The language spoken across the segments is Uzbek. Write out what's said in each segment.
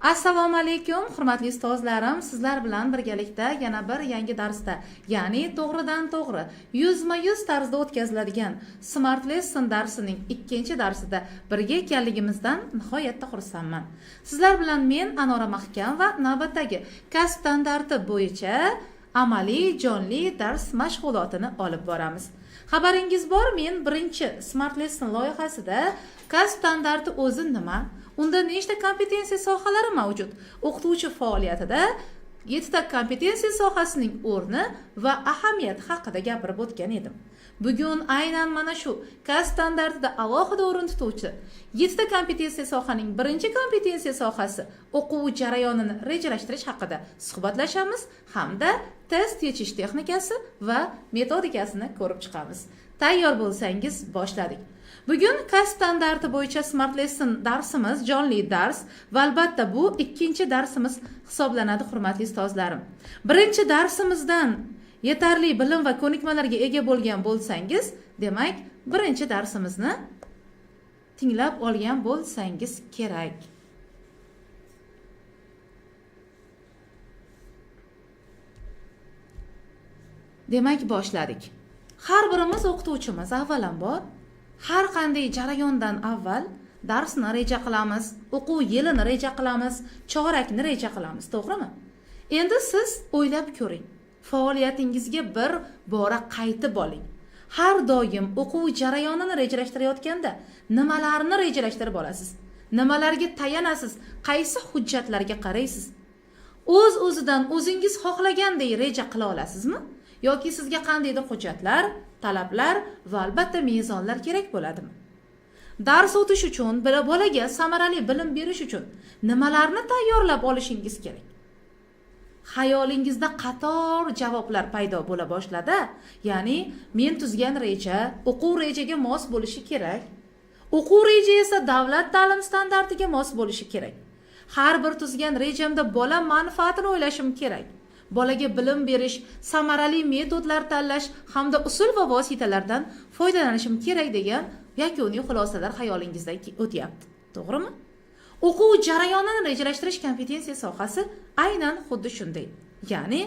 Assalomu alaykum, hurmatli ustozlarim. Sizlar bilan birgalikda yana bir yangi darsda, ya'ni to'g'ridan to'g'ri, yuzma-yuz tarzda o'tkaziladigan Smart Lesson darsining ikkinchi darsida birga ekanligimizdan nihoyatda xursandman. Sizlar bilan men Anora Mahkam va navbatdagi kasb standarti bo'yicha amaliy jonli dars mashg'ulotini olib boramiz. Xabaringiz bor, men birinchi Smart Lesson loyihasida kasb standarti o'zi nima, unda nechta kompetensiya sohalari mavjud, o'qituvchi faoliyatida 7 ta kompetensiya sohasining o'rni va ahamiyati haqida gapirib o'tgan edim. Bugun aynan mana shu kasb standartida alohida o'rin tutuvchi 7 ta kompetensiya sohaning birinchi kompetensiya sohasi o'quv jarayonini rejalashtirish haqida suhbatlashamiz hamda test yechish texnikasi va metodikasini ko'rib chiqamiz. Tayyor bo'lsangiz, boshladik. Bugun kasb standarti bo'yicha Smart Lesson darsimiz jonli dars va albatta bu ikkinchi darsimiz hisoblanadi, hurmatli ustozlarim. Birinchi darsimizdan yetarli bilim va ko'nikmalarga ega bo'lgan bo'lsangiz, demak, birinchi darsimizni tinglab olgan bo'lsangiz kerak. Demak, boshladik. Har birimiz o'qituvchimiz avvalambor har qanday jarayondan avval darsni reja qilamiz, o'quv yilini reja qilamiz, chorakni reja qilamiz, to'g'rimi? Endi siz o'ylab ko'ring. Faoliyatingizga bir bora qaytib oling. Har doim o'quv jarayonini rejalashtirayotganda nimalarni rejalashtirib olasiz? Nimalarga tayanasiz? Qaysi hujjatlarga qaraysiz? O'z-o'zidan o'zingiz xohlaganday reja qila olasizmi? Yoki sizga qandaydir hujjatlar, talablar va albatta mezonlar kerak bo'ladimi? Dars o'tish uchun, bolaga samarali bilim berish uchun nimalarni tayyorlab olishingiz kerak? Xayolingizda qator javoblar paydo bo'la boshladi. Ya'ni men tuzgan reja o'quv rejaga mos bo'lishi kerak. O'quv reja esa davlat ta'lim standartiga mos bo'lishi kerak. Har bir tuzgan rejamda bola manfaatini o'ylashim kerak. Bolaga bilim berish, samarali metodlar tanlash hamda usul va vositalardan foydalanishim kerak degan yakuniy xulosalar xayolingizdan o'tyapti. To'g'rimi? O'quv jarayonini rejalashtirish kompetensiya sohasi aynan xuddi shunday. Ya'ni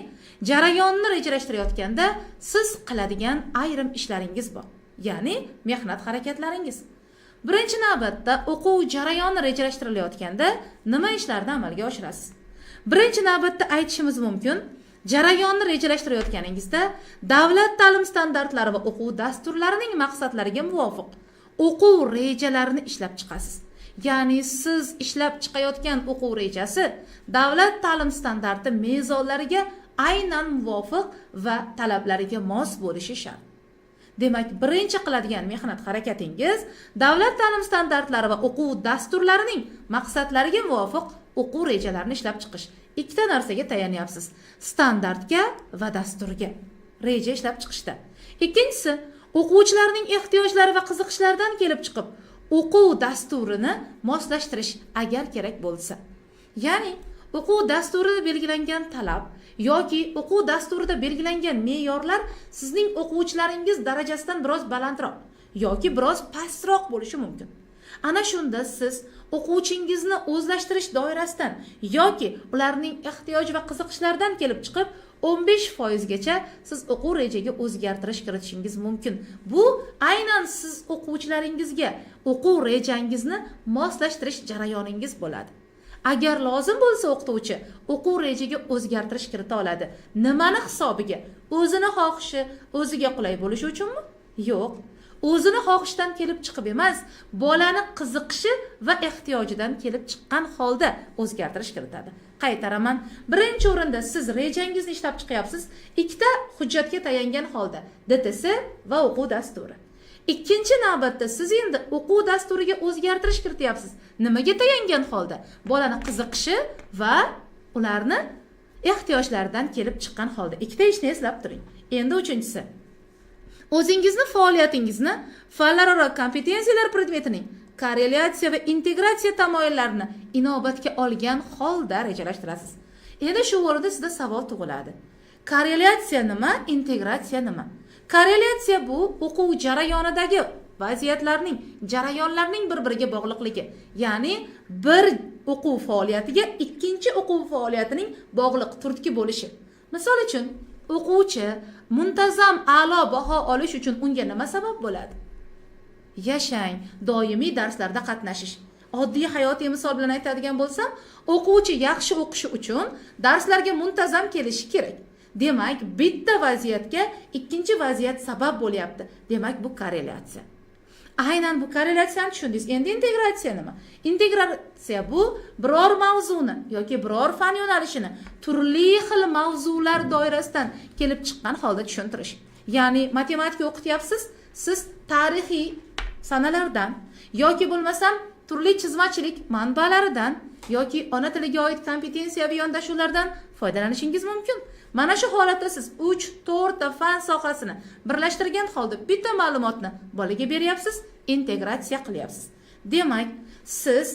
jarayonni rejalashtirayotganda siz qiladigan ayrim ishlaringiz bor. Ya'ni mehnat harakatlaringiz. Birinchi navbatda o'quv jarayoni rejalashtirilayotganda nima ishlarni amalga oshirasiz? Birinchi navbatda aytishimiz mumkin, jarayonni rejalashtirayotganingizda davlat ta'lim standartlari va o'quv dasturlarining maqsadlariga muvofiq o'quv rejalarini ishlab chiqasiz. Ya'ni siz ishlab chiqayotgan o'quv rejasi davlat ta'lim standarti mezonlariga aynan muvofiq va talablariga mos bo'lishi shart. Demak, birinchi qiladigan mehnat harakatingiz davlat ta'lim standartlari va o'quv dasturlarining maqsadlariga muvofiq o'quv rejalarini ishlab chiqish. Ikkita narsaga tayanyapsiz: standartga va dasturga. Reja ishlab chiqishda. Ikkinchisi, o'quvchilarning ehtiyojlari va qiziqishlaridan kelib chiqib, o'quv dasturini moslashtirish agar kerak bo'lsa. Ya'ni o'quv dasturida belgilangan talab yoki o'quv dasturida belgilangan me'yorlar sizning o'quvchilaringiz darajasidan biroz balandroq yoki biroz pastroq bo'lishi mumkin. Ana shunda siz o'quvchingizni o'zlashtirish doirasidan yoki ularning ehtiyoj va qiziqishlaridan kelib chiqib 15% gacha siz o'quv rejaga o'zgartirish kiritishingiz mumkin. Bu aynan siz o'quvchilaringizga o'quv rejangizni moslashtirish jarayoningiz bo'ladi. Agar lozim bo'lsa o'qituvchi o'quv rejaga o'zgartirish kirita oladi. Nimani hisobiga? O'zini xohishi, o'ziga qulay bo'lishi uchunmi? Yo'q. O'zini xohishidan kelib chiqib emas, bolani qiziqishi va ehtiyojidan kelib chiqqan holda o'zgartirish kiritadi. Qaytaraman. Birinchi o'rinda siz rejangizni ishlab chiqyapsiz, ikkita hujjatga tayangan holda: DTS va o'quv dasturi. Ikkinchi navbatda siz endi o'quv dasturiga o'zgartirish kirityapsiz. Nimaga tayangan holda? Bolani qiziqishi va ularni ehtiyojlaridan kelib chiqqan holda. Ikkita ishni eslab turing. Endi uchinchisi. O'zingizni faoliyatingizni fanlararo kompetensiyalar predmetining korrelyatsiya va integratsiya tamoyillarini inobatga olgan holda rejalashtirasiz. Endi shu o'rinda sizda savol tug'iladi. Korrelyatsiya nima, integratsiya nima? Korrelyatsiya bu o'quv jarayonidagi vaziyatlarning, jarayonlarning bir-biriga bog'liqligi. Ya'ni bir o'quv faoliyatiga ikkinchi o'quv faoliyatining bog'liq turtki bo'lishi. Misol uchun, o'quvchi muntazam a'lo baho olish uchun unga nima sabab bo'ladi? Yashang, doimiy darslarda qatnashish. Oddiy hayotiy misol bilan aytadigan bo'lsam, o'quvchi yaxshi o'qishi uchun darslarga muntazam kelishi kerak. Demak, bitta vaziyatga ikkinchi vaziyat sabab bo'lyapti. Demak, bu korrelyatsiya. Aynan bu korrelyatsiyani tushundingiz. Endi integratsiya nima? Integratsiya bu biror mavzuni yoki biror fan yo'nalishini turli xil mavzular doirasidan kelib chiqqan holda tushuntirish. Ya'ni matematika o'qityapsiz, siz tarixiy sanalardan yoki bo'lmasam turli chizmachilik manbalaridan yoki ona tiliga oid kompetensiyaviy yondashuvlardan foydalanishingiz mumkin. Mana shu holatda siz 3-4 ta fan sohasini birlashtirgan holda bitta ma'lumotni bolaga beryapsiz, integratsiya qilyapsiz. Demak, siz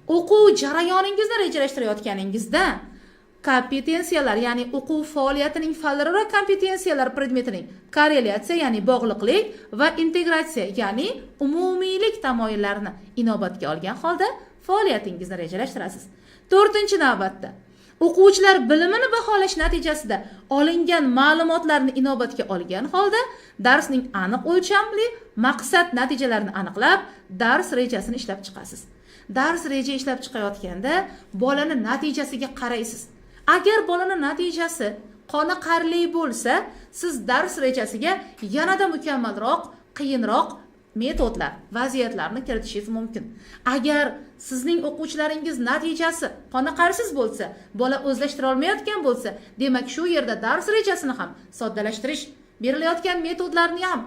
o'quv jarayoningizni rejalashtirayotganingizda kompetensiyalar, ya'ni o'quv faoliyatining fanlararo kompetensiyalar predmetining korrelyatsiya, ya'ni bog'liqlik va integratsiya, ya'ni umumiylik tamoyillarini inobatga olgan holda faoliyatingizni rejalashtirasiz. To'rtinchi navbatda o'quvchilar bilimini baholash natijasida olingan ma'lumotlarni inobatga olgan holda darsning aniq o'lchamli maqsad natijalarini aniqlab, dars rejasini ishlab chiqasiz. Dars reja ishlab chiqayotganda bolani natijasiga qaraysiz. Agar bolani natijasi qoniqarli bo'lsa, siz dars rejasiga yanada mukammalroq, qiyinroq metodlar, vaziyatlarni kiritishingiz mumkin. Agar sizning o'quvchilaringiz natijasi qoniqarsiz bo'lsa, bola o'zlashtira olmayotgan bo'lsa, demak, shu yerda dars rejasini ham soddalashtirish, berilayotgan metodlarni ham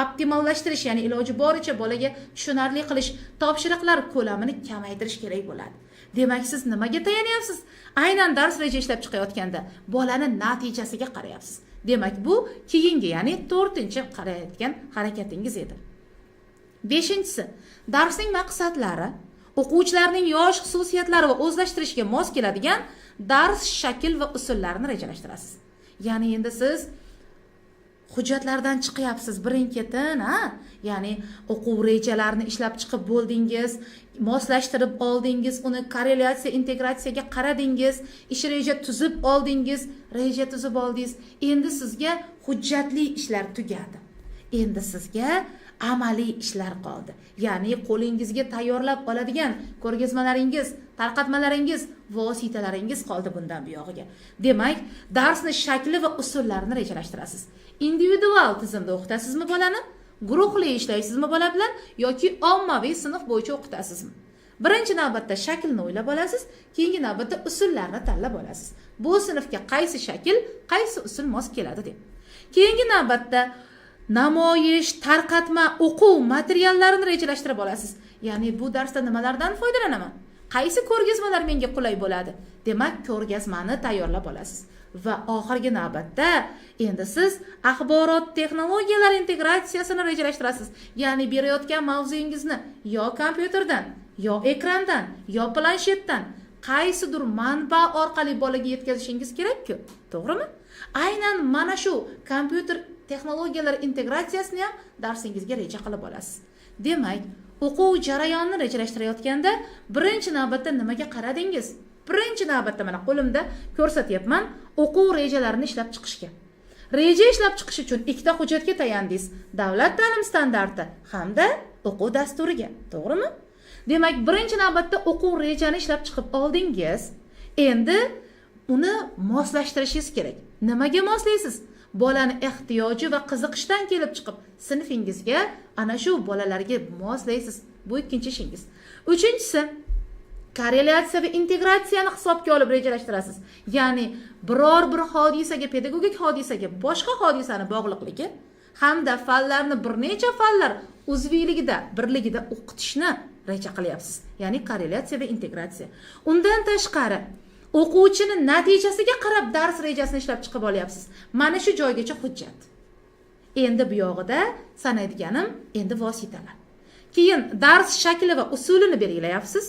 optimallashtirish, ya'ni iloji boricha bolaga tushunarli qilish, topshiriqlar ko'lamini kamaytirish kerak bo'ladi. Demak, siz nimaga tayanyapsiz? Aynan dars reja ishlab chiqayotganda bolani natijasiga qarayapsiz. Demak, bu keyingi, ya'ni to'rtinchi qarayotgan harakatingiz edi. Beshinchisi, darsning maqsadlari, o'quvchilarning yosh xususiyatlari va o'zlashtirishga mos keladigan dars shakl va usullarini rejalashtirasiz. Ya'ni endi siz hujjatlardan chiqyapsiz birin ketin, ha, ya'ni o'quv rejalarini ishlab chiqib bo'ldingiz, moslashtirib oldingiz, uni korrelyatsiya, integratsiyaga qaradingiz, ish reja tuzib oldingiz, reja tuzib oldingiz. Endi sizga hujjatli ishlar tugadi. Endi sizga amaliy ishlar qoldi. Ya'ni qo'lingizga tayyorlab oladigan ko'rgazmalaringiz, tarqatmalaringiz, vositalaringiz qoldi bundan buyog'iga. Demak, darsni shakli va usullarini rejalashtirasiz. Individual tizimda o'qitasizmi bolani, guruhli ishlaysizmi bola bilan yoki ommaviy sinf bo'yicha o'qitasizmi? Birinchi navbatda shaklni o'ylab olasiz, keyingi navbatda usullarni tanlab olasiz. Bu sinfga qaysi shakl, qaysi usul mos keladi deb. Keyingi navbatda namoyish, tarqatma, o'quv materiallarini rejalashtirib olasiz. Ya'ni bu darsda nimalardan foydalanaman? Qaysi ko'rgazmalar menga qulay bo'ladi? Demak, ko'rgazmani tayyorlab olasiz. Va oxirgi navbatda endi siz axborot texnologiyalari integratsiyasini rejalashtirasiz. Ya'ni berayotgan mavzuyingizni yo kompyuterdan, yo ekrandan, yo planshetdan qaysidir manba orqali bolaga yetkazishingiz kerak-ku, to'g'rimi? Aynan mana shu kompyuter texnologiyalari integratsiyasini ham darsingizga reja qilib olasiz. Demak, o'quv jarayonini rejalashtirayotganda birinchi navbatda nimaga qaradingiz? Birinchi navbatda mana qo'limda ko'rsatyapman, o'quv rejalarini ishlab chiqishga. Reja ishlab chiqish uchun ikkita hujjatga tayandingiz: davlat ta'lim standarti hamda o'quv dasturiga, to'g'rimi? Demak, birinchi navbatda o'quv rejani ishlab chiqib oldingiz. Endi uni moslashtirishingiz kerak. Nimaga moslaysiz? Bolani ehtiyoji va qiziqishdan kelib chiqib sinfingizga, ana shu bolalarga moslaysiz. Bu ikkinchi ishingiz. Uchinchisi, korrelyatsiya va integratsiyani hisobga olib rejalashtirasiz. Ya'ni biror bir hodisaga, pedagogik hodisaga boshqa hodisani bog'liqligi hamda fanlarni bir necha fanlar uzviyligida, birligida o'qitishni reja qilyapsiz. Ya'ni korrelyatsiya va integratsiya. Undan tashqari, o'quvchini natijasiga qarab dars rejasini ishlab chiqib olyapsiz. Mana shu joygacha hujjat. Endi bu yog'ida sanaydiganim endi vositalar. Keyin dars shakli va usulini belgilayapsiz.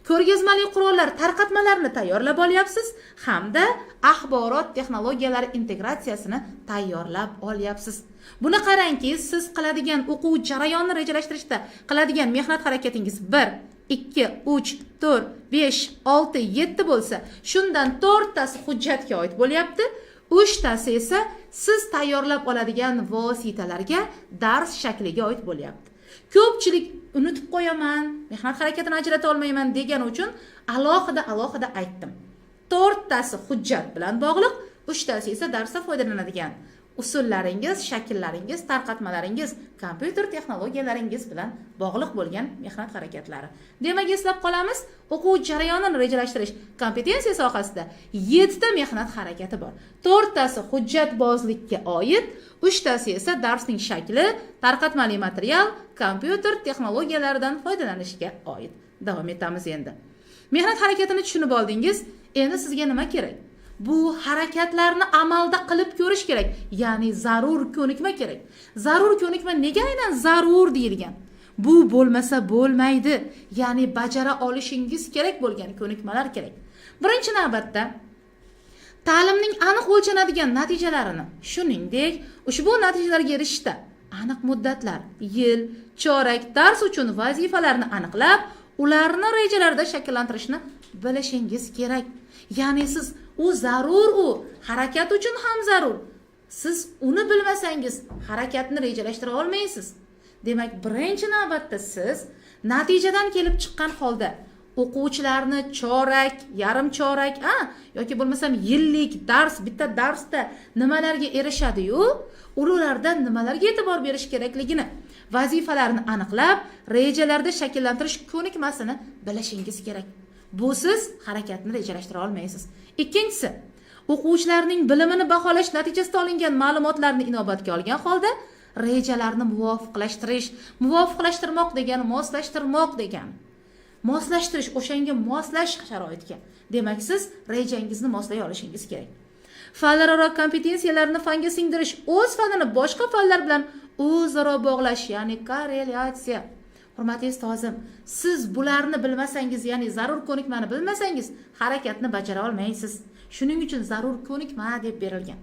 Ko'rgazmali qurollar, tarqatmalarni tayyorlab olyapsiz hamda axborot texnologiyalari integratsiyasini tayyorlab olyapsiz. Buni qarangki, siz qiladigan o'quv jarayonini rejalashtirishda qiladigan mehnat harakatingiz 1. 2, 3, 4, 5, 6, 7 bo'lsa, shundan 4 tasi hujjatga oid bo'lyapti. 3 tasi esa siz tayyorlab oladigan vositalarga, dars shakliga oid bo'lyapti. Ko'pchilik unutib qo'yaman, mehnat harakatini ajrata olmayman degani uchun alohida alohida aytdim. 4 tasi hujjat bilan bog'liq, 3 tasi esa darsda foydalanadigan usullaringiz, shakllaringiz, tarqatmalaringiz, kompyuter texnologiyalaringiz bilan bog'liq bo'lgan mehnat harakatlari. Demak, eslab qolamiz, o'quv jarayonini rejalashtirish kompetensiya sohasida 7 ta mehnat harakati bor. 4 tasi hujjatbozlikka oid, 3 tasi esa darsning shakli, tarqatmali material, kompyuter texnologiyalaridan foydalanishga oid. Davom etamiz endi. Mehnat harakatini tushunib oldingiz, endi sizga nima kerak? Bu harakatlarni amalda qilib ko'rish kerak, ya'ni zarur ko'nikma kerak. Zarur ko'nikma nega aynan zarur deyilgan? Bu bo'lmasa bo'lmaydi, ya'ni bajara olishingiz kerak bo'lgan ko'nikmalar kerak. Birinchi navbatda ta'limning aniq o'lchanadigan natijalarini, shuningdek, ushbu natijalarga erishishda aniq muddatlar, yil, chorak, dars uchun vazifalarni aniqlab, ularni rejalarda shakllantirishni bilishingiz kerak. Ya'ni siz u zarur, u harakat uchun ham zarur. Siz uni bilmasangiz, harakatni rejalashtira olmaysiz. Demak, birinchi navbatda siz natijadan kelib chiqqan holda o'quvchilarni chorak, yarim chorak, yoki bo'lmasam yillik dars, bitta darsda nimalarga erishadi-yu, ulardan nimalarga e'tibor berish kerakligini, vazifalarni aniqlab, rejalarda shakllantirish ko'nikmasini bilishingiz kerak. Busiz harakatni rejalashtira olmaysiz. Ikkinchisi, o'quvchilarning bilimini baholash natijasida olingan ma'lumotlarni inobatga olgan holda rejalarni muvofiqlashtirish. Muvofiqlashtirmoq degani moslashtirmoq degani. Moslashtirish, o'shanga moslash sharoitga. Demak, siz rejangizni moslay olishingiz kerak. Fanlararo kompetensiyalarni fanga singdirish, o'z fanini boshqa fanlar bilan o'zaro bog'lash, ya'ni korrelyatsiya. Hurmatli ustozim, siz bularni bilmasangiz, ya'ni zarur ko'nikmani bilmasangiz, harakatni bajara olmaysiz. Shuning uchun zarur ko'nikma deb berilgan.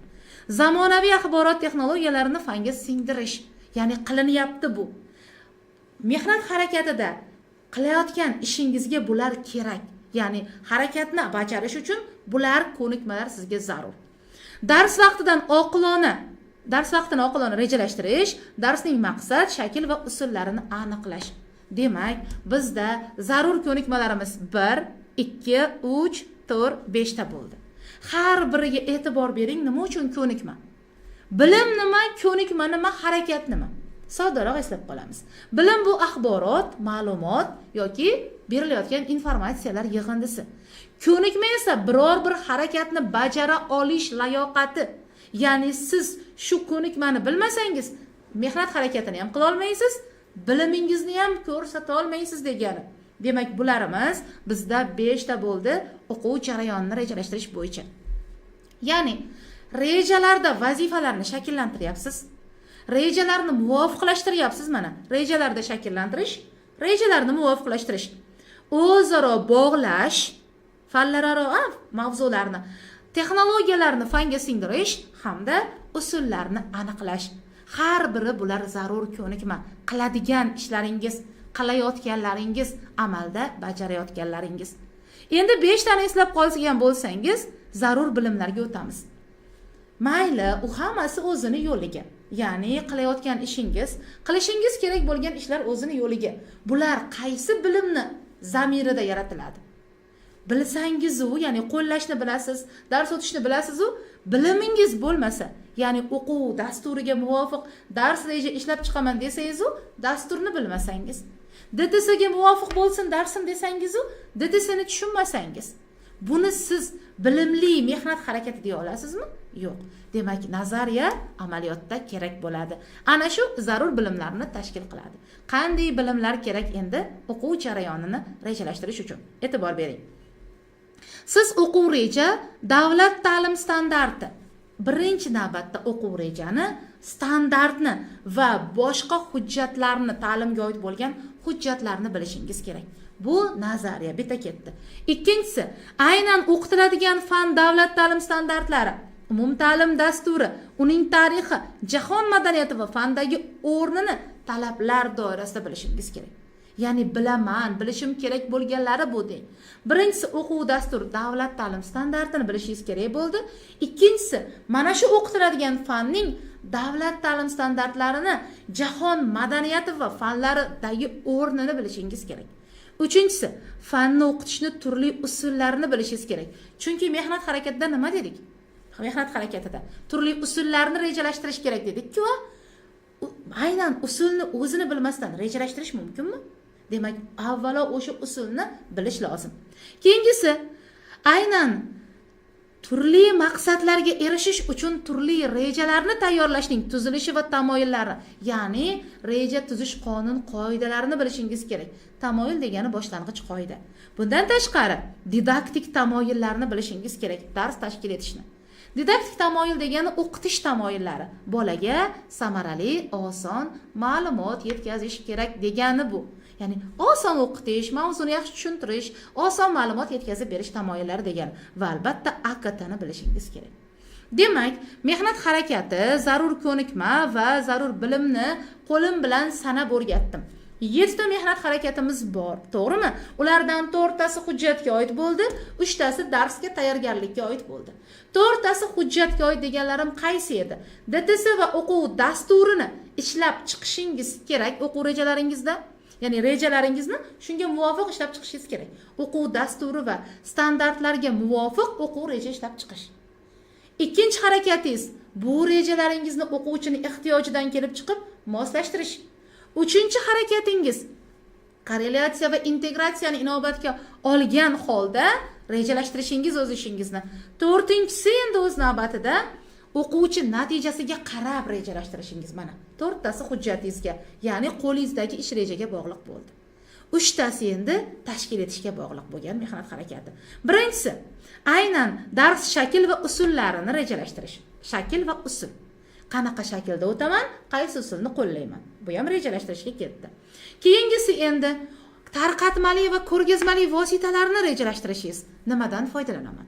Zamonaviy axborot texnologiyalarini fanga singdirish, ya'ni qilinyapti bu. Mehnat harakatida qilayotgan ishingizga bular kerak. Ya'ni harakatni bajarish uchun bular ko'nikmalar sizga zarur. Dars vaqtini oqilona rejalashtirish, darsning maqsad, shakl va usullarini aniqlash. Demak, bizda zarur ko'nikmalarimiz 1, 2, 3, 4, 5 ta bo'ldi. Har biriga e'tibor bering, nima uchun ko'nikma? Bilim nima, ko'nikma nima, harakat nima? Soddaroq eslab qolamiz. Bilim bu axborot, ma'lumot yoki berilayotgan informatsiyalar yig'indisi. Ko'nikma esa biror bir harakatni bajara olish layoqati. Ya'ni siz shu ko'nikmani bilmasangiz, mehnat harakatini ham qila olmaysiz, bilimingizni ham ko'rsata olmaysiz degani. Demak, bularimiz bizda 5 ta bo'ldi o'quv jarayonini rejalashtirish bo'yicha. Ya'ni rejalarda vazifalarni shakllantiryapsiz, rejalarni muvofiqlashtiryapsiz mana. Rejalarda shakllantirish, rejalarni muvofiqlashtirish, o'zaro bog'lash, fanlararo mavzularni, texnologiyalarni fanga singdirish hamda usullarni aniqlash. Har biri bular zarur ko'nikma. Qiladigan ishlaringiz, qilayotganlaringiz, amalda bajarayotganlaringiz. Endi 5 tani eslab qolgan bo'lsangiz, zarur bilimlarga o'tamiz. Mayli, u hammasi o'zini yo'liga. Ya'ni qilayotgan ishingiz, qilishingiz kerak bo'lgan ishlar o'zini yo'liga. Bular qaysi bilimni zamirida yaratiladi? Bilsangiz-u, ya'ni qo'llashni bilasiz, dars o'tishni bilasiz-u, bilimingiz bo'lmasa, ya'ni o'quv dasturiga muvofiq dars reja ishlab chiqaman desangiz-u, dasturni bilmasangiz, DTSga muvofiq bo'lsin darsim desangiz-u, DTSni tushunmasangiz, buni siz bilimli mehnat harakati deya olasizmi? Yo'q. Demak, nazariya amaliyotda kerak bo'ladi. Ana shu zarur bilimlarni tashkil qiladi. Qanday bilimlar kerak endi o'quv jarayonini rejalashtirish uchun? E'tibor bering. Siz o'quv reja davlat ta'lim standarti, birinchi navbatda o'quv rejani, standartni va boshqa hujjatlarni, ta'limga oid bo'lgan hujjatlarni bilishingiz kerak. Bu nazariya bitta ketdi. Ikkinchisi, aynan o'qitiladigan fan davlat ta'lim standartlari, umumta'lim dasturi, uning tarixi, jahon madaniyati va fandagi o'rnini talablar doirasida bilishingiz kerak. Ya'ni bilaman, bilishim kerak bo'lganlari bu deng. Birinchisi, o'quv dasturi, davlat ta'lim standartini bilishingiz kerak bo'ldi. Ikkinchisi, mana shu o'qitiladigan fanning davlat ta'lim standartlarini jahon madaniyati va fanlaridagi o'rnini bilishingiz kerak. Uchinchisi, fanni o'qitishni turli usullarini bilishingiz kerak. Chunki mehnat harakatida nima dedik? Mehnat harakatida turli usullarni rejalashtirish kerak dedik-ku. Aynan usulni o'zini bilmasdan rejalashtirish mumkinmi? Demak, avvalo o'sha usulni bilish lozim. Keyingisi, aynan turli maqsadlarga erishish uchun turli rejalarni tayyorlashning tuzilishi va tamoyillari, ya'ni reja tuzish qonun qoidalarini bilishingiz kerak. Tamoyil degani boshlang'ich qoida. Bundan tashqari, didaktik tamoyillarni bilishingiz kerak, dars tashkil etishni. Didaktik tamoyil degani o'qitish tamoyillari. Bolaga samarali, oson ma'lumot yetkazish kerak degani bu. Ya'ni oson o'qitish, mavzuni yaxshi tushuntirish, oson ma'lumot yetkazib berish tamoyillari degani va albatta AKTni bilishingiz kerak. Demak, mehnat harakati, zarur ko'nikma va zarur bilimni qo'lim bilan sanab o'rgatdim. 7 ta mehnat harakatimiz bor, to'g'rimi? Ulardan 4 tasi hujjatga oid bo'ldi, 3 tasi darsga tayyorgarlikka oid bo'ldi. 4 tasi hujjatga oid deganlarim qaysi edi? DTS va o'quv dasturini ishlab chiqishingiz kerak o'quv rejalaringizda. Ya'ni rejalaringizni shunga muvofiq ishlab chiqishingiz kerak. O'quv dasturi va standartlarga muvofiq o'quv reja ishlab chiqish. Ikkinchi harakatingiz, bu rejalaringizni o'quvchining ehtiyojidan kelib chiqib moslashtirish. Uchinchi harakatingiz, korrelyatsiya va integratsiyani inobatga olgan holda rejalashtirishingiz o'z ishingizni. To'rtinchisi endi o'z navbatida o'quvchi natijasiga qarab rejalashtirishingiz. Mana to'rttasi hujjatingizga, ya'ni qo'lingizdagi ish rejaga bog'liq bo'ldi. Uchtasi endi tashkil etishga bog'liq bo'lgan mehnat harakati. Birinchisi, aynan dars shakl va usullarini rejalashtirish. Shakl va usul. Qanaqa shaklda o'taman, qaysi usulni qo'llayman. Bu ham rejalashtirishga ketdi. Keyingisi endi tarqatmali va ko'rgazmali vositalarni rejalashtirishingiz. Nimadan foydalanaman?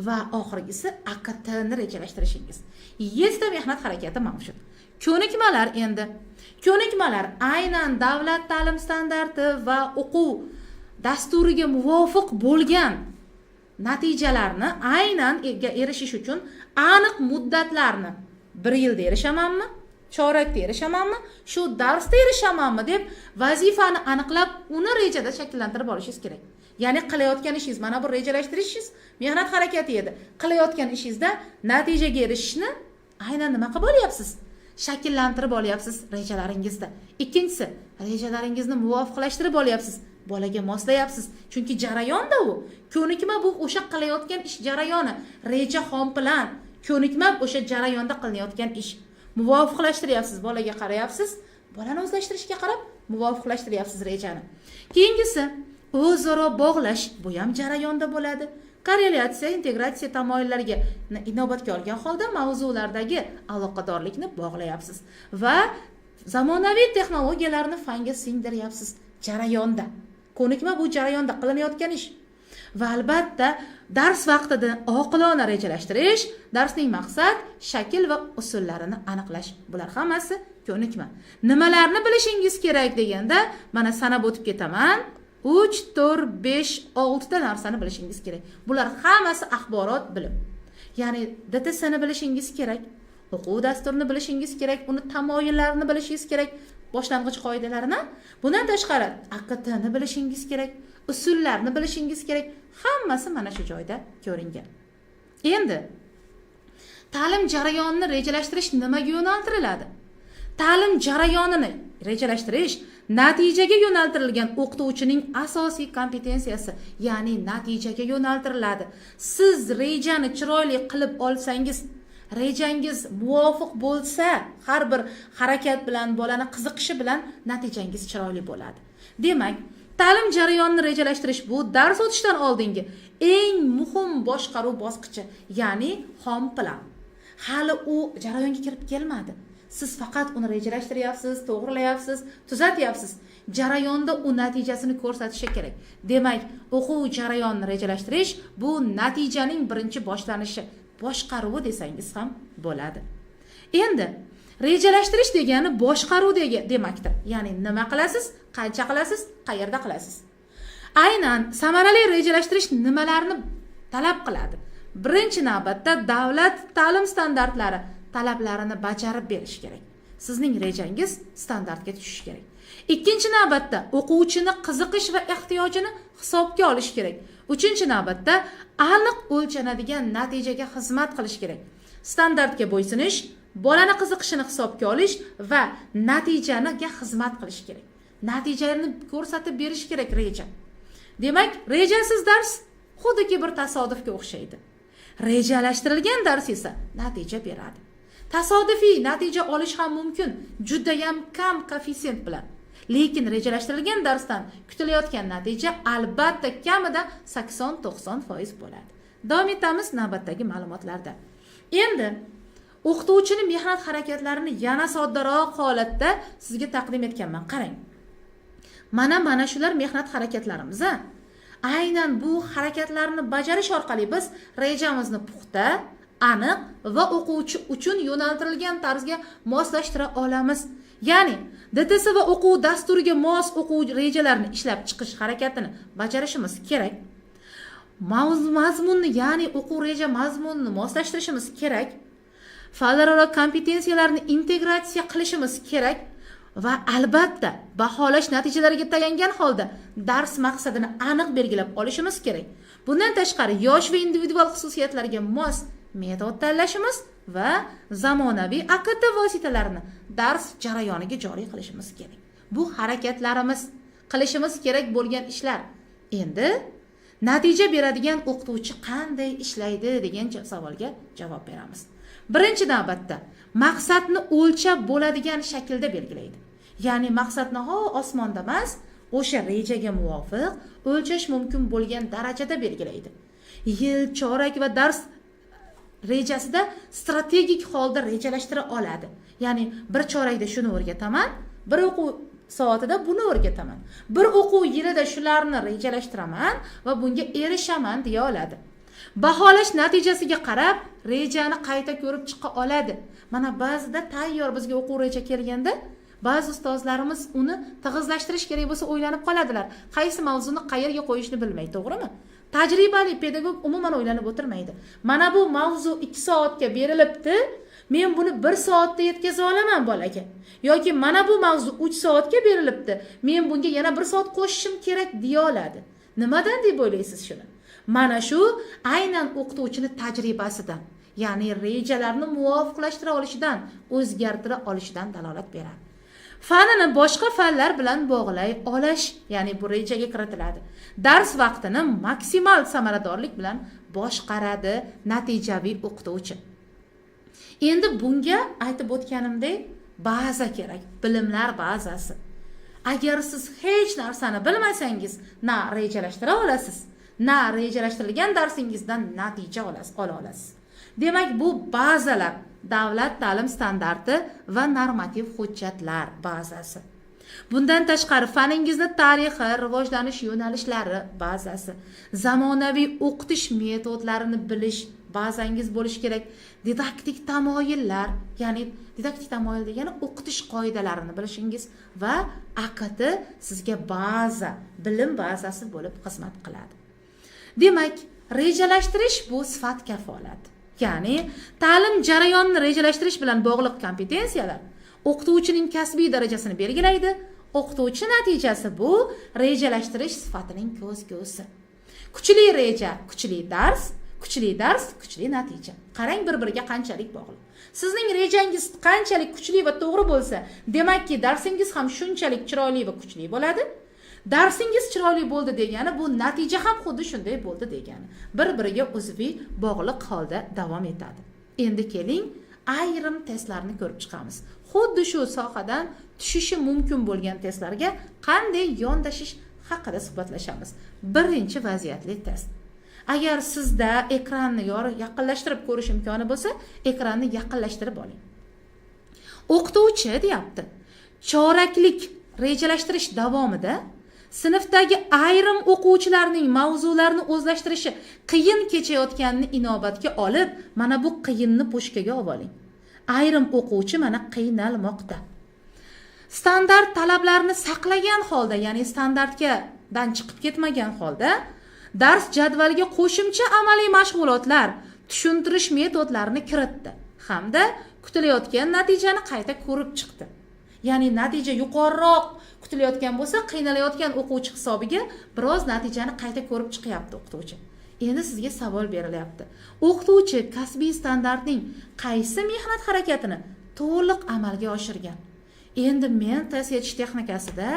Va oxirgisi AKTni rejalashtirishingiz. 7 ta mehnat harakati mavjud. Ko'nikmalar endi. Ko'nikmalar aynan davlat ta'lim standarti va o'quv dasturiga muvofiq bo'lgan natijalarni aynan erishish uchun aniq muddatlarni, 1 yilda erishamanmi, chorakda erishamanmi, shu darsda erishamanmi deb vazifani aniqlab, uni rejada shakllantirib olishingiz kerak. Ya'ni qilayotgan ishingiz, mana bu rejalashtirishingiz mehnat harakati edi. Qilayotgan ishingizda natijaga erishishni aynan nima qilib olyapsiz? Shakllantirib olyapsiz rejalaringizda. Ikkinchisi, rejalaringizni muvofiqlashtirib olyapsiz, bolaga moslayapsiz. Chunki jarayonda u. Ko'nikma bu o'sha qilayotgan ish jarayoni. Reja xom plan, ko'nikma o'sha jarayonda qilinayotgan ish. Muvofiqlashtiryapsiz, bolaga qarayapsiz, bolani o'zlashtirishga qarab muvofiqlashtiryapsiz rejani. Keyingisi, o'zaro bog'lash, bu ham jarayonda bo'ladi. Korrelyatsiya, integratsiya tamoyillariga inobatga olgan holda mavzulardagi aloqadorlikni bog'layapsiz va zamonaviy texnologiyalarni fanga singdiryapsiz jarayonda. Ko'nikma bu jarayonda qilinayotgan ish. Va albatta dars vaqtida oqilona rejalashtirish, darsning maqsad, shakl va usullarini aniqlash. Bular hammasi ko'nikma. Nimalarni bilishingiz kerak deganda, mana sanab o'tib ketaman. 3, 4, 5, 6 ta narsani bilishingiz kerak. Bular hammasi axborot, bilim. Ya'ni DTSni bilishingiz kerak, o'quv dasturini bilishingiz kerak, uni tamoyillarini bilishingiz kerak, boshlang'ich qoidalarini. Bundan tashqari AKTni bilishingiz kerak, usullarni bilishingiz kerak. Hammasi mana shu joyda ko'ringan. Endi ta'lim jarayonini rejalashtirish nimaga yo'naltiriladi? Ta'lim jarayonini rejalashtirish natijaga yo'naltirilgan o'qituvchining asosiy kompetensiyasi, ya'ni natijaga yo'naltiriladi. Siz rejani chiroyli qilib olsangiz, rejangiz muvofiq bo'lsa, har bir harakat bilan, bolani qiziqishi bilan natijangiz chiroyli bo'ladi. Demak, ta'lim jarayonini rejalashtirish bu dars o'tishdan oldingi eng muhim boshqaruv bosqichi, ya'ni xom plan. Hali u jarayonga kirib kelmadi. Siz faqat uni rejalashtiryapsiz, to'g'rilayapsiz, tuzatyapsiz. Jarayonda u natijasini ko'rsatishi kerak. Demak, o'quv jarayonini rejalashtirish bu natijaning birinchi boshlanishi, boshqaruvi desangiz ham bo'ladi. Endi Rejalashtirish degani boshqaruv demakdir. Ya'ni nima qilasiz, qancha qilasiz, qayerda qilasiz. Aynan samarali rejalashtirish nimalarni talab qiladi? Birinchi navbatda davlat ta'lim standartlari talablarini bajarib berish kerak. Sizning rejangiz standartga tushishi kerak. Ikkinchi navbatda o'quvchini qiziqish va ehtiyojini hisobga olish kerak. Uchinchi navbatda aniq o'lchanadigan natijaga xizmat qilish kerak. Standartga bo'ysunish, bolani qiziqishini hisobga olish va natijaniga xizmat qilish kerak. Natijani ko'rsatib berish kerak reja. Demak, rejasiz dars xuddiki bir tasodifga o'xshaydi. Rejalashtirilgan dars esa natija beradi. Tasodifiy natija olish ham mumkin, judayam kam koeffitsient bilan. Lekin rejalashtirilgan darsdan kutilayotgan natija albatta kamida 80-90% bo'ladi. Davom etamiz navbatdagi ma'lumotlarda. Endi o'qituvchining mehnat harakatlarini yana soddaroq holatda sizga taqdim etganman. Qarang. Mana shular mehnat harakatlarimiz. Aynan bu harakatlarni bajarish orqali biz rejamizni puxta, aniq va o'quvchi uchun yo'naltirilgan tarzga moslashtira olamiz. Ya'ni DTS va o'quv dasturiga mos o'quv rejalarini ishlab chiqish harakatini bajarishimiz kerak. Mazmunni, ya'ni o'quv reja mazmunini moslashtirishimiz kerak. Fanlararo kompetensiyalarni integratsiya qilishimiz kerak va albatta baholash natijalariga tayangan holda dars maqsadini aniq belgilab olishimiz kerak. Bundan tashqari yosh va individual xususiyatlarga mos metod tanlashimiz va zamonaviy AKT vositalarini dars jarayoniga joriy qilishimiz kerak. Bu harakatlarimiz, qilishimiz kerak bo'lgan ishlar. Endi natija beradigan o'qituvchi qanday ishlaydi degan savolga javob beramiz. Birinchi navbatda maqsadni o'lchab bo'ladigan shaklda belgilaydi. Ya'ni maqsadni osmonda emas, o'sha rejaga muvofiq o'lchash mumkin bo'lgan darajada belgilaydi. Yil, chorak va dars rejasida strategik holda rejalashtira oladi. Ya'ni bir chorakda shuni o'rgataman, bir o'quv soatida buni o'rgataman, bir o'quv yilida shularni rejalashtiraman va bunga erishaman deya oladi. Baholash natijasiga qarab rejani qayta ko'rib chiqa oladi. Mana ba'zida tayyor bizga o'quv reja kelganda ba'zi ustozlarimiz uni tig'izlashtirish kerak bo'lsa o'ylanib qoladilar. Qaysi mavzuni qayerga qo'yishni bilmay, to'g'rimi? Tajribali pedagog umuman o'ylanib o'tirmaydi. Mana bu mavzu 2 soatga berilibdi, men buni 1 soatda yetkaza olaman bolaga. Yoki mana bu mavzu 3 soatga berilibdi, men bunga yana 1 soat qo'shishim kerak deya oladi. Nimadan deb o'ylaysiz shuni? Mana shu aynan o'qituvchini tajribasidan, ya'ni rejalarni muvofiqlashtira olishidan, o'zgartira olishidan dalolat beradi. Fanini boshqa fanlar bilan bog'lay olish, ya'ni bu rejaga kiritiladi. Dars vaqtini maksimal samaradorlik bilan boshqaradi natijaviy o'qituvchi. Endi bunga aytib o'tganimdek baza kerak, bilimlar bazasi. Agar siz hech narsani bilmasangiz, na rejalashtira olasiz, na rejalashtirilgan darsingizdan natija ola olasiz. Demak, bu bazalar davlat ta'lim standarti va normativ hujjatlar bazasi. Bundan tashqari faningizni tarixi, rivojlanish yo'nalishlari bazasi, zamonaviy o'qitish metodlarini bilish bazangiz bo'lishi kerak. Didaktik tamoyillar, ya'ni didaktik tamoyil degani o'qitish qoidalarini bilishingiz va AKT sizga baza, bilim bazasi bo'lib xizmat qiladi. Demak, rejalashtirish bu sifat kafolati. Ya'ni ta'lim jarayonini rejalashtirish bilan bog'liq kompetensiyalar o'qituvchining kasbiy darajasini belgilaydi. O'qituvchi natijasi bu rejalashtirish sifatining ko'zgusi. Kuchli reja, kuchli dars, kuchli dars, kuchli natija. Qarang, bir-biriga qanchalik bog'liq. Sizning rejangiz qanchalik kuchli va to'g'ri bo'lsa, demakki darsingiz ham shunchalik chiroyli va kuchli bo'ladi. Darsingiz chiroyli bo'ldi degani bu natija ham xuddi shunday bo'ldi degani. Bir-biriga uzviy bog'liq holda davom etadi. Endi keling ayrim testlarni ko'rib chiqamiz. Xuddi shu sohadan tushishi mumkin bo'lgan testlarga qanday yondashish haqida suhbatlashamiz. Birinchi vaziyatli test. Agar sizda ekranni yaqinlashtirib ko'rish imkoni bo'lsa, ekranni yaqinlashtirib oling. O'qituvchi deyapti. Choraklik rejalashtirish davomida sinfdagi ayrim o'quvchilarning mavzularni o'zlashtirishi qiyin kechayotganini inobatga olib, mana bu qiyinni pushkaga olib oling. Ayrim o'quvchi mana qiynalmoqda. Standart talablarini saqlagan holda, ya'ni standartgadan chiqib ketmagan holda dars jadvaliga qo'shimcha amaliy mashg'ulotlar, tushuntirish metodlarini kiritdi hamda kutilayotgan natijani qayta ko'rib chiqdi. Ya'ni natija yuqoriroq kutilayotgan bo'lsa, qiynalayotgan o'quvchi hisobiga biroz natijani qayta ko'rib chiqyapti o'qituvchi. Endi sizga savol berilyapti. O'qituvchi kasbiy standartning qaysi mehnat harakatini to'liq amalga oshirgan? Endi men test yechish texnikasida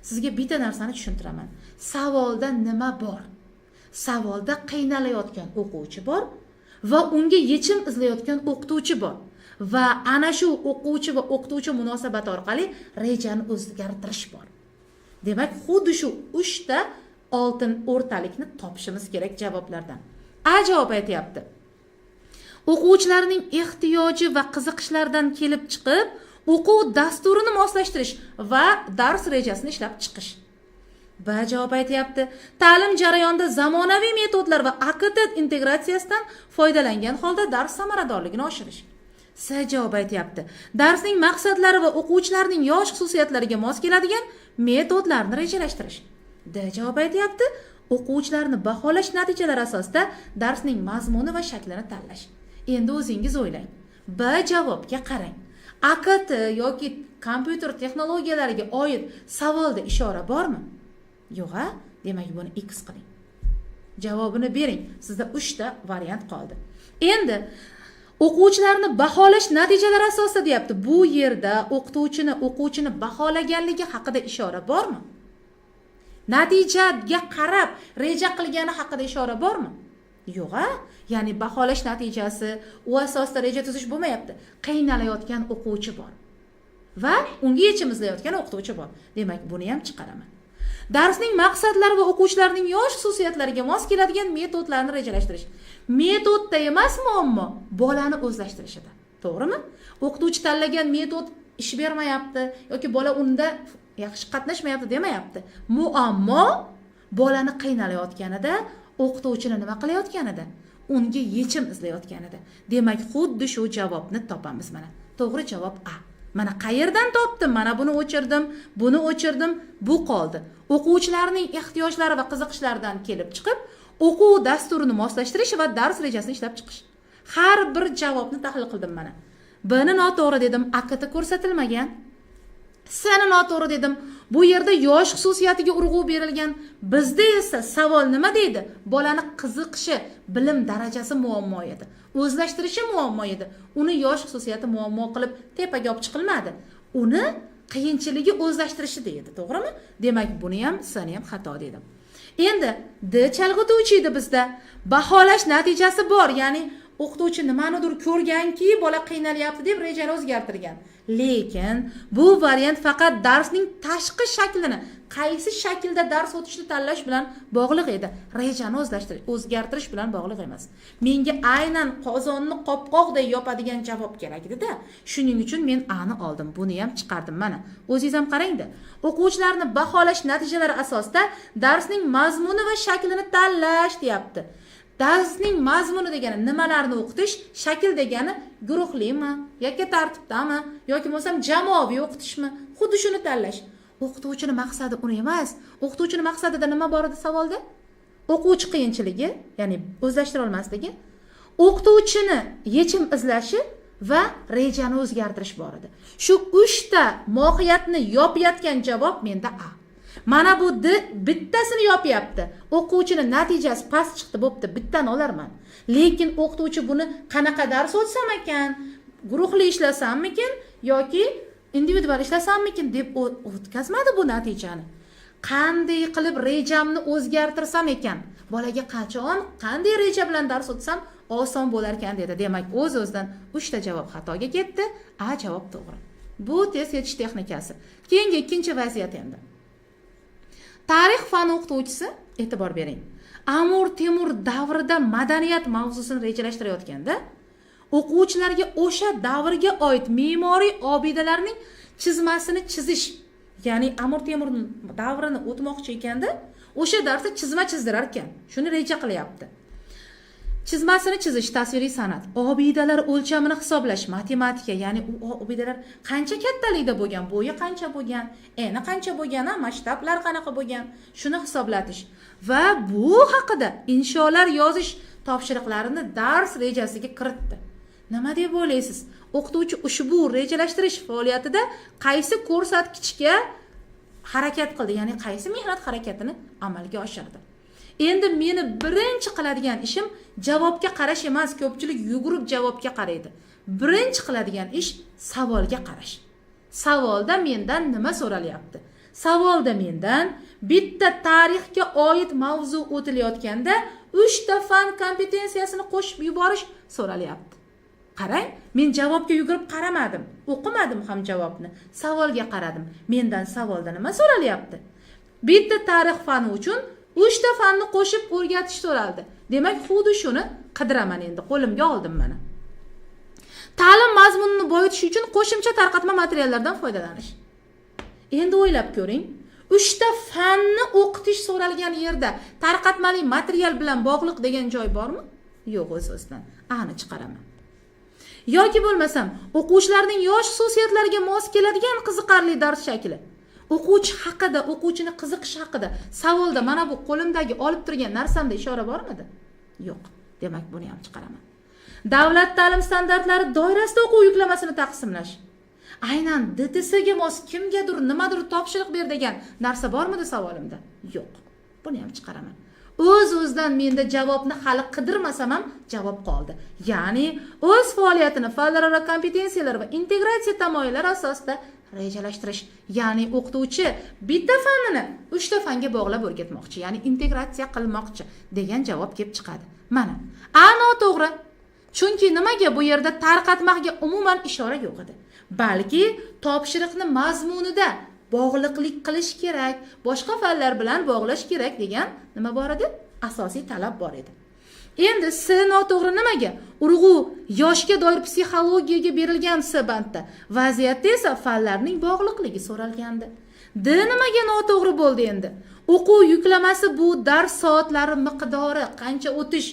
sizga bitta narsani tushuntiraman. Savolda nima bor? Savolda qiynalayotgan o'quvchi bor va unga yechim izlayotgan o'qituvchi bor. Va ana shu o'quvchi va o'qituvchi munosabati orqali rejani o'zgartirish bor. Demak, xuddi shu 3 ta oltin o'rtalikni topishimiz kerak javoblardan. A javob aytyapti. O'quvchilarning ehtiyoji va qiziqishlaridan kelib chiqib, o'quv dasturini moslashtirish va dars rejasini ishlab chiqish. B javob aytyapti. Ta'lim jarayonida zamonaviy metodlar va AKT integratsiyasidan foydalangan holda dars samaradorligini oshirish. S javob aytyapti. Darsning maqsadlari va o'quvchilarning yosh xususiyatlariga mos keladigan metodlarni rejalashtirish. D javob aytyapti. O'quvchilarni baholash natijalari asosida darsning mazmuni va shaklini tanlash. Endi o'zingiz o'ylang. B javobga qarang. AKT yoki kompyuter texnologiyalariga oid savolda ishora bormi? Yo'q, a? Demak, buni X qiling. Javobini bering. Sizda 3 ta variant qoldi. Endi o'quvchilarni baholash natijalari asosida deyapti. Bu yerda o'qituvchini o'quvchini baholaganligi haqida ishora bormi? Natijaga qarab reja qilgani haqida ishora bormi? Yo'q, a? Ya'ni baholash natijasi, u asosida reja tuzish bo'lmayapti. Qiynalayotgan o'quvchi bor va unga yechim izlayotgan o'qituvchi bor. Demak, buni ham chiqaraman. Darsning maqsadlari va o'quvchilarning yosh xususiyatlariga mos keladigan metodlarni rejalashtirish. Metodda emas muammo, bolani o'zlashtirishida. To'g'rimi? O'qituvchi tanlagan metod ish bermayapti yoki bola unda yaxshi qatnashmayapti demayapti. Muammo bolani qiynalayotganida, o'qituvchini nima qilayotganida, unga yechim izlayotganida. Demak, xuddi shu javobni topamiz mana. To'g'ri javob A. Mana qayerdan topdim? Mana buni o'chirdim, buni o'chirdim, bu qoldi. O'quvchilarning ehtiyojlari va qiziqishlaridan kelib chiqib, o'quv dasturini moslashtirish va dars rejasini ishlab chiqish. Har bir javobni tahlil qildim mana. B ni noto'g'ri dedim, AKT ko'rsatilmagan. S ni noto'g'ri dedim. Bu yerda yosh xususiyatiga urg'u berilgan. Bizda esa savol nima deydi? Bolani qiziqishi, bilim darajasi muammo edi. O'zlashtirishi muammo edi. Uni yosh xususiyati muammo qilib tepaga olib chiqilmadi. Uni qiyinchiligi o'zlashtirishida edi, to'g'rimi? Demak, buni ham, S ni ham xato dedim. Endi D chalg'ituvchi edi bizda. Baholash natijasi bor, ya'ni o'qituvchi nimanidir ko'rganki, bola qiynalyapti deb rejani o'zgartirgan. Lekin bu variant faqat darsning tashqi shaklini, qaysi shaklda dars o'tishni tanlash bilan bog'liq edi. Rejani o'zgartirish bilan bog'liq emas. Menga aynan qozonni qopqoqday yopadigan javob kerak edi-da. Shuning uchun men A ni oldim. Buni ham chiqardim mana. O'zingiz ham qarangda. O'quvchilarni baholash natijalari asosida darsning mazmuni va shaklini tanlash deyapti. Darsning mazmuni degani nimalarni o'qitish, shakl degani guruhlimi, yakka tartibdami yoki bo'lmasam jamoaviy o'qitishmi, xuddi shuni tanlash. O'qituvchining maqsadi uni emas. O'qituvchining maqsadida nima bor edi savolda? O'quvchi qiyinchiligi, ya'ni o'zlashtira olmasligi, o'qituvchini yechim izlashi va rejani o'zgartirish bor edi. Shu 3 ta mohiyatni yopayotgan javob menda A. Mana bu D bittasini yopyapti. O'quvchini natijasi past chiqdi, bo'pti, bittani olarman. Lekin o'qituvchi buni qanaqa dars o'tsam ekan, guruhli ishlasammikin yoki individual ishlasammikin deb o'tkazmadi bu natijani. Qanday qilib rejamni o'zgartirsam ekan, bolaga qachon, qanday reja bilan dars o'tsam oson bo'lar ekan dedi. Demak, o'z-o'zidan 3 ta javob xatoga ketdi, A javob to'g'ri. Bu test yechish texnikasi. Keyingi ikkinchi vaziyat endi. Tarix fani o'qituvchisi, e'tibor bering. Amir Temur davrida madaniyat mavzusini rejalashtirayotganda o'quvchilarga o'sha davrga oid me'moriy obidalarning chizmasini chizish, ya'ni Amir Temur davrini o'tmoqchi ekanda, o'sha darsda chizma chizdirar ekan. Shuni reja qilyapti. Chizmasini chizish tasviriy san'at, obidalar o'lchamini hisoblash matematika, ya'ni u obidalar qancha kattalikda bo'lgan, bo'yi qancha bo'lgan, eni qancha bo'lgan, masshtablar qanaqa bo'lgan, shuni hisoblatish va bu haqida insholar yozish topshiriqlarini dars rejasiga kiritdi. Nima deb o'ylaysiz? O'qituvchi ushbu rejalashtirish faoliyatida qaysi ko'rsatkichga harakat qildi, ya'ni qaysi mehnat harakatini amalga oshirdi? Endi meni birinchi qiladigan ishim javobga qarash emas, ko'pchilik yugurib javobga qaraydi. Birinchi qiladigan ish savolga qarash. Savolda mendan nima so'ralyapti? Savolda mendan bitta tarixga oid mavzu o'tilayotganda 3 ta fan kompetensiyasini qo'shib yuborish so'ralyapti. Qarang, men javobga yugurib qaramadim, o'qimadim ham javobni. Savolga qaradim. Mendan savolda nima so'ralyapti? Bitta tarix fani uchun 3 ta fanni qo'shib o'rgatish so'raldi. Demak, xuddi shuni qidiraman endi, qo'limga oldim mana. Ta'lim mazmunini boyitish uchun qo'shimcha tarqatma materiallardan foydalanish. Endi o'ylab ko'ring, 3 ta fanni o'qitish so'ralgan yerda tarqatmali material bilan bog'liq degan joy bormi? Yo'q, o'z-o'zidan. Ani chiqaraman. Yoki bo'lmasam, o'quvchilarning yosh xususiyatlariga mos keladigan qiziqarli dars shakli. O'quvchi haqida, o'quvchini qiziqishi haqida savolda mana bu qo'limdagi olib turgan narsamda ishora bormidi? Yo'q. Demak, buni ham chiqaraman. Davlat ta'lim standartlari doirasida o'quv yuklamasini taqsimlash. Aynan DTSga mos kimgadir nimadir topshiriq ber degan narsa bormidi savolimda? Yo'q. Buni ham chiqaraman. O'z-o'zidan menda javobni hali qidirmasam ham javob qoldi. Ya'ni o'z faoliyatini fanlararo kompetensiyalar va integratsiya tamoyillari asosida rejalashtirish. Ya'ni o'qituvchi bitta fannini 3 ta fanga bog'lab o'rgatmoqchi, ya'ni integratsiya qilmoqchi degan javob kelib chiqadi. Mana. A noto'g'ri. Chunki nimaga bu yerda tarqatmaga umuman ishora yo'q edi. Balki topshiriqni mazmunida bog'liqlik qilish kerak, boshqa fanlar bilan bog'lash kerak degan nima bor edi? Asosiy talab bor edi. Endi S noto'g'ri nimaga? Urg'u yoshga doir psixologiyaga berilgan S bandda. Vaziyatda esa fanlarning bog'liqligi so'ralgandi. D nimaga noto'g'ri bo'ldi endi? O'quv yuklamasi bu dars soatlari miqdori, qancha o'tish.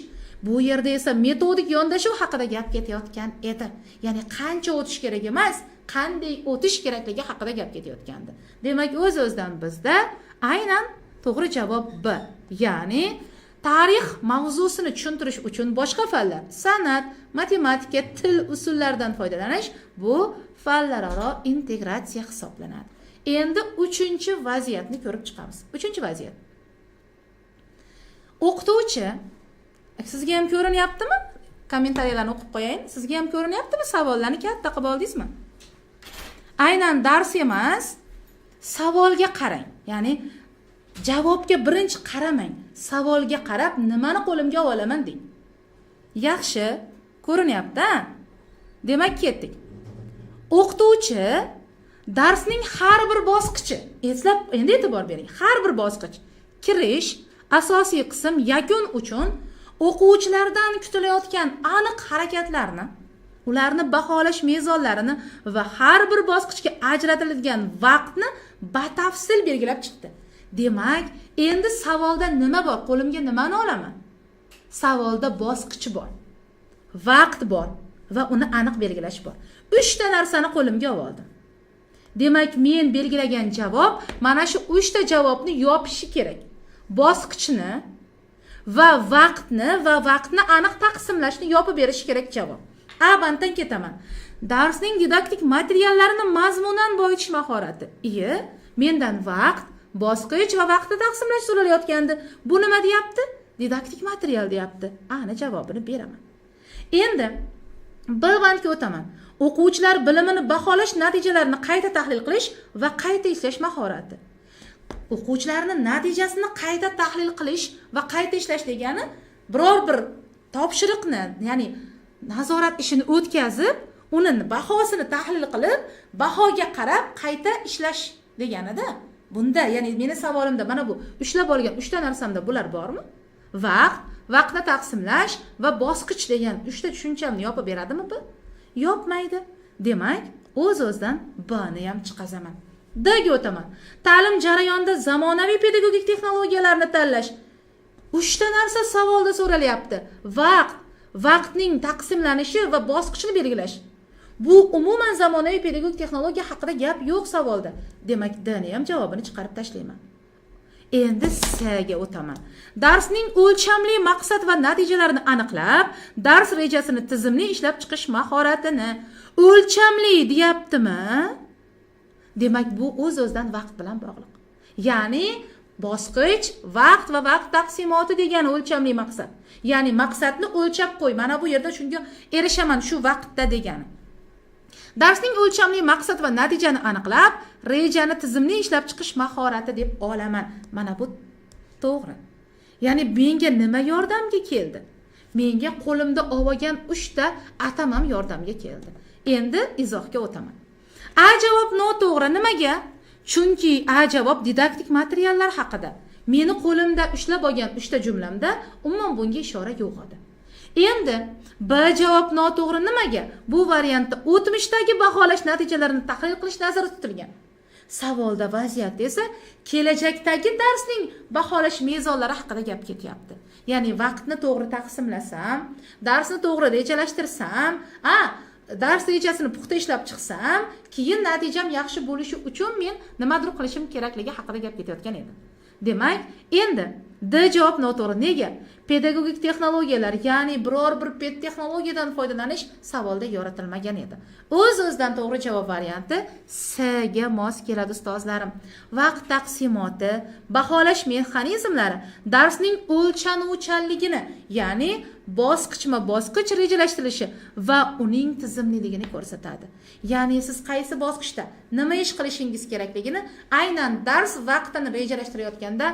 Bu yerda esa metodik yondashuv haqida gap ketayotgan edi. Ya'ni qancha o'tish kerak emas, qanday o'tish kerakligi haqida gap ketayotgandi. Demak, o'z-o'zidan bizda aynan to'g'ri javob B. Ya'ni tarix mavzusini tushuntirish uchun boshqa fanlar, san'at, matematika, til usullaridan foydalanish bu fanlararo integratsiya hisoblanadi. Endi 3-chi vaziyatni ko'rib chiqamiz. 3-chi vaziyat. O'qituvchi, sizga ham ko'rinyaptimi? Kommentariyalarni o'qib qo'yayin. Sizga ham ko'rinyaptimi? Savollarni katta qilib oldingizmi? Aynan dars emas, savolga qarang. Ya'ni javobga birinchi qaramang. Savolga qarab nimani qo'limga olaman deng. Yaxshi, ko'rinyapti-a? Demak, ketdik. O'qituvchi darsning har bir bosqichi, eslab, endi e'tibor bering. Har bir bosqich, kirish, asosiy qism, yakun uchun o'quvchilardan kutilayotgan aniq harakatlarni, ularni baholash mezonlarini va har bir bosqichga ajratiladigan vaqtni batafsil belgilab chiqdi. Demak, endi savolda nima bor? Qo'limga nimani olaman? Savolda bosqich bor, vaqt bor va uni aniq belgilash bor. 3 ta narsani qo'limga oldim. Demak, men belgilagan javob mana shu 3 ta javobni yopishi kerak. Bosqichni va vaqtni aniq taqsimlashni yopib berishi kerak javob. A banddan ketaman. Darsning didaktik materiallarini mazmunan boyitish mahorati. Iye, mendan vaqt, bosqich va vaqtni taqsimlash so'ralayotgandi. Bu nima deyapti? Didaktik material deyapti. Ani javobini beraman. Endi B bandga o'taman. O'quvchilar bilimini baholash natijalarini qayta tahlil qilish va qayta ishlash mahorati. O'quvchilarning natijasini qayta tahlil qilish va qayta ishlash degani biror bir topshiriqni, ya'ni nazorat ishini o'tkazib, uni bahosini tahlil qilib, bahoga qarab qayta ishlash deganida. Bunda, ya'ni meni savolimda mana bu ushlab olgan 3 ta narsamda bular bormi? Vaqt, vaqtni taqsimlash va bosqich degan 3 ta tushunchamni yopib beradimi bu? Yopmaydi. Demak, o'z-o'zidan B ni ham chiqazaman. D ga o'taman. Ta'lim jarayonida zamonaviy pedagogik texnologiyalarni tanlash. 3 ta narsa savolda so'ralyapti. Vaqt, Vaqtning taqsimlanishi va bosqichini belgilash. Bu umuman zamonaviy pedagogik texnologiya haqida gap yo'q savolda. Demak, D ni ham javobini chiqarib tashlayman. Endi S ga o'taman. Darsning o'lchamli maqsad va natijalarini aniqlab, dars rejasini tizimli ishlab chiqish mahoratini. O'lchamli deyaptimi? Demak, bu o'z-o'zidan vaqt bilan bog'liq. Ya'ni bosqich, vaqt va vaqt taqsimoti degani o'lchamli maqsad. Ya'ni maqsadni o'lchab qo'y, mana bu yerda shunga erishaman shu vaqtda degani. Darsning o'lchamli maqsad va natijani aniqlab, rejani tizimli ishlab chiqish mahorati deb olaman. Mana bu to'g'ri. Ya'ni menga nima yordamga keldi? Menga qo'limda olgan 3 ta atamam yordamga keldi. Endi izohga o'taman. A javob noto'g'ri. Nimaga? Chunki A javob didaktik materiallar haqida. Meni qo'limda ushlab olgan 3 ta jumlamda umuman bunga ishora yo'q edi. Endi B javob noto'g'ri. Nimaga? Bu variantda o'tmishdagi baholash natijalarini tahlil qilish nazarda tutilgan. Savolda vaziyat esa kelajakdagi darsning baholash mezonlari haqida gap ketyapti. Ya'ni vaqtni to'g'ri taqsimlasam, darsni to'g'ri rejalashtirsam, dars rejasini puxta ishlab chiqsam, keyin natijam yaxshi bo'lishi uchun men nimadir qilishim kerakligi haqida gap ketayotgan edi. Demak, endi D javob noto'g'ri. Nega? Pedagogik texnologiyalar, ya'ni biror bir pedtexnologiyadan foydalanish savolda yoritilmagan edi. O'z-o'zidan to'g'ri javob varianti S ga mos keladi ustozlarim. Vaqt taqsimoti, baholash mexanizmlari darsning o'lchanuvchanligini, ya'ni bosqichma-bosqich rejalashtirilishi va uning tizimliligini ko'rsatadi. Ya'ni siz qaysi bosqichda nima ish qilishingiz kerakligini aynan dars vaqtini rejalashtirayotganda,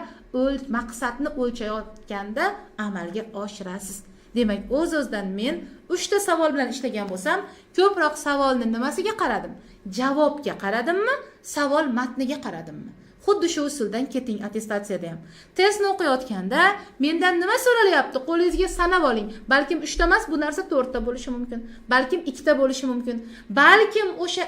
maqsadni o'lchayotganda amalga oshirasiz. Demak, o'z-o'zidan men 3 ta savol bilan ishlagan bo'lsam, ko'proq savolni nimasiga qaradim? Javobga qaradimmi? Savol matniga qaradimmi? Xuddi shu usuldan keting attestatsiyada ham. Testni o'qiyotganda mendan nima so'ralyapti? Qo'lingizga sanab oling. Balkim 3 ta emas, bu narsa 4 ta bo'lishi mumkin. Balkim 2 ta bo'lishi mumkin. Balkim o'sha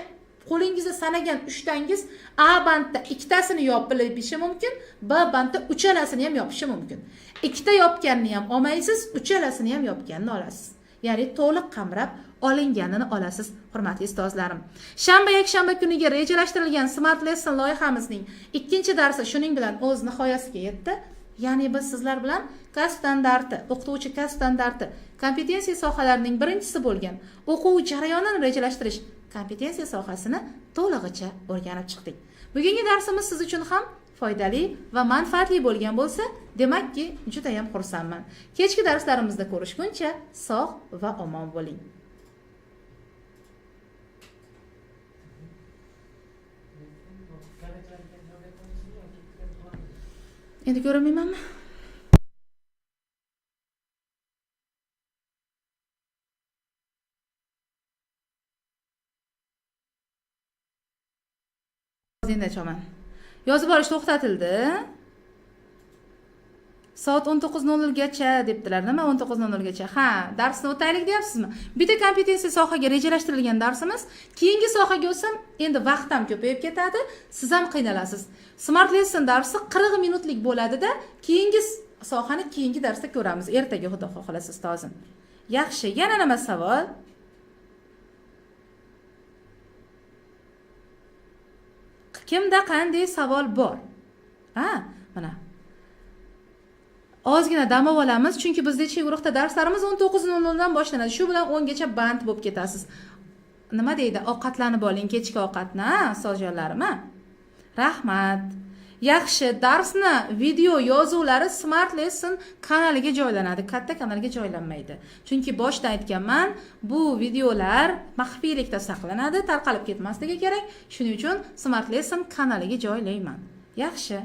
qo'lingizda sanagan 3 tangiz A bandda 2tasini yopilishi mumkin, B bandda 3alasini ham yopishi mumkin. 2 ta yopganni ham olmaysiz, 3alasini ham yopganni olasiz. Ya'ni to'liq qamrab olinganini olasiz, hurmatli ustozlarim. Shanba yakshanba kuniga rejalashtirilgan Smart Lesson loyihamizning 2-darsi shuning bilan o'z nihoyasiga yetdi. Ya'ni biz sizlar bilan kasb standarti, o'qituvchi kasb standarti, kompetensiya sohalarining birinchisi bo'lgan o'quv jarayonini rejalashtirish kompetensiya sohasini to'lig'icha o'rganib chiqdik. Bugungi darsimiz siz uchun ham foydali va manfaatli bo'lgan bo'lsa, demakki, juda ham xursandman. Kechki darslarimizda ko'rishguncha sog' va omon bo'ling. Endi ko'rinmaymanmi? Endi achaman. Yozib borish to'xtatildi. Soat 19:00 gacha debdilar. Nima 19:00 gacha? Ha, darsni o'taylik deyapsizmi? Bitta kompetensiya sohaga rejalashtirilgan darsimiz. Keyingi sohaga o'tsam, endi vaqt ham ko'payib ketadi, siz ham qiynalasiz. Smart Lesson darsi 40 minutlik bo'ladida, keyingi sohani keyingi darsda ko'ramiz. Ertaga xudo xohlasa ustozim. Yaxshi, yana nima savol? Kimda qanday savol bor? Ha, mana. Ozgina dam olamiz, chunki bizda ichki guruhda darslarimiz 19:00 dan boshlanadi. Shu bilan 10 gacha band bo'lib ketasiz. Nima deydi? Ovqatlanib oling, kechki ovqatni, ustozjonlarim. Rahmat. Yaxshi, darsni video yozuvlari Smart Lesson kanaliga joylanadi, katta kanalga joylanmaydi. Chunki boshda aytganman, bu videolar maxfiylikda saqlanadi, tarqalib ketmasligi kerak. Shuning uchun Smart Lesson kanaliga joylayman. Yaxshi.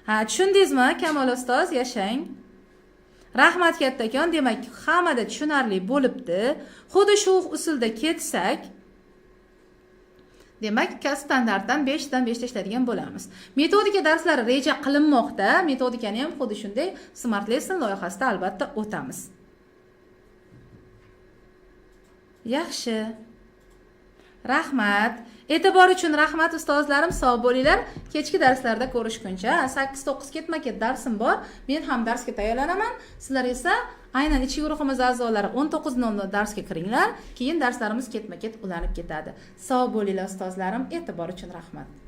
Ha, tushundingizmi, Kamol ustoz, yashang. Rahmat kattakon. Demak, hammada tushunarli bo'libdi. Xuddi shu usulda ketsak, demak, kasb standartdan 5 dan 5 tashlaydigan bo'lamiz. Metodika darslari reja qilinmoqda. Metodikani ham xuddi shunday Smart Lesson loyihasida albatta o'tamiz. Yaxshi. Rahmat. E'tibor uchun rahmat ustozlarim, sog' bo'linglar. Kechki darslarda ko'rishguncha 8-9 ketma-ket darsim bor. Men ham darsga tayyorlanaman. Sizlar esa Aynan ichki guruhimiz a'zolari 19:00 darsga kiringlar, keyin darslarimiz ketma ket ulanib ketadi. Sog' bo'linglar, ustozlarim, e'tibor uchun rahmat.